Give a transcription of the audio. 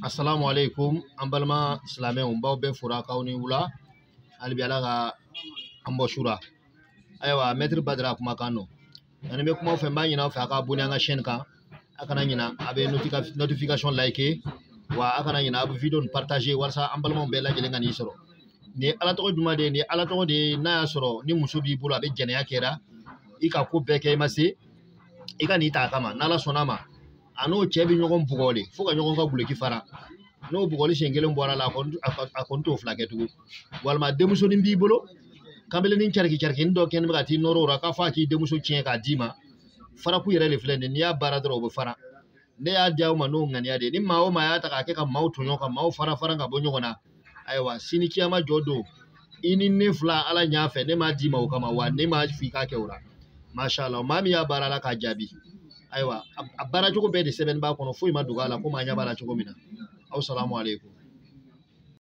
Assalamu alaikum, an balima silamɛw, n b'aw bɛɛ fora k'aw ni wula. Hali bi Ala ka an bɔ su ra. Ayiwa, Maître Badara kumakan don. Ani bɛ kuma fɛ, n b'a ɲini aw fɛ a ka abonné an ka chaîne kan. A kana ɲina, a bɛ notification like, wa a kana ɲina, a bɛ vidéo nin partager walasa an balimaw bɛɛ lajɛlen ka n'i sɔrɔ. Nin ye Ala tɔgɔ jumɛn de ye? Nin ye Ala tɔgɔ de ye. N'a y'a sɔrɔ ni muso b'i bolo, a bɛ jɛnɛya kɛra, i ka ko bɛɛ kɛ, i ma se, i ka n'i ta a kama. N'Ala sɔnna a ma, a n'o cɛ bɛ ɲɔgɔn bugɔ de fo ka ɲɔgɔn ka guloki fara. N'o bugɔli siɲɛ kelen bɔra la, a kɔni t'o fila kɛ tugun. Walima denmusonin b'i bolo, kamelennin cariki carikinin dɔ kɛlen bɛ ka t'i nɔrɔ o la, k'a fɔ a k'i denmuso tiɲɛ k'a d'i ma. Faraku yɛrɛ de filɛ nin ye, n'i y'a baara dɔrɔn o bɛ fara. Ne y'a di aw ma n'o ŋaniya de ye. Ni maa o maa y'a ta k'a kɛ ka maaw tɔɲɔ, ka maaw fara fara ka bɔ ɲɔgɔn na, ayiwa, sini kiyama jɔ don, i ni ne fila Ala ɲɛ fɛ. Ne m'a d'i ma o kama, wa ne m'a f'i k'a kɛ o la. Masha Allah, maa min y'a baara la k'a jaabi, ayiwa, a baara cogo bɛɛ de sɛbɛnni b'a kɔnɔ, foyi ma dogo a la, komi an ɲɛ b'a la cogo min na. Aw salamu aleykum.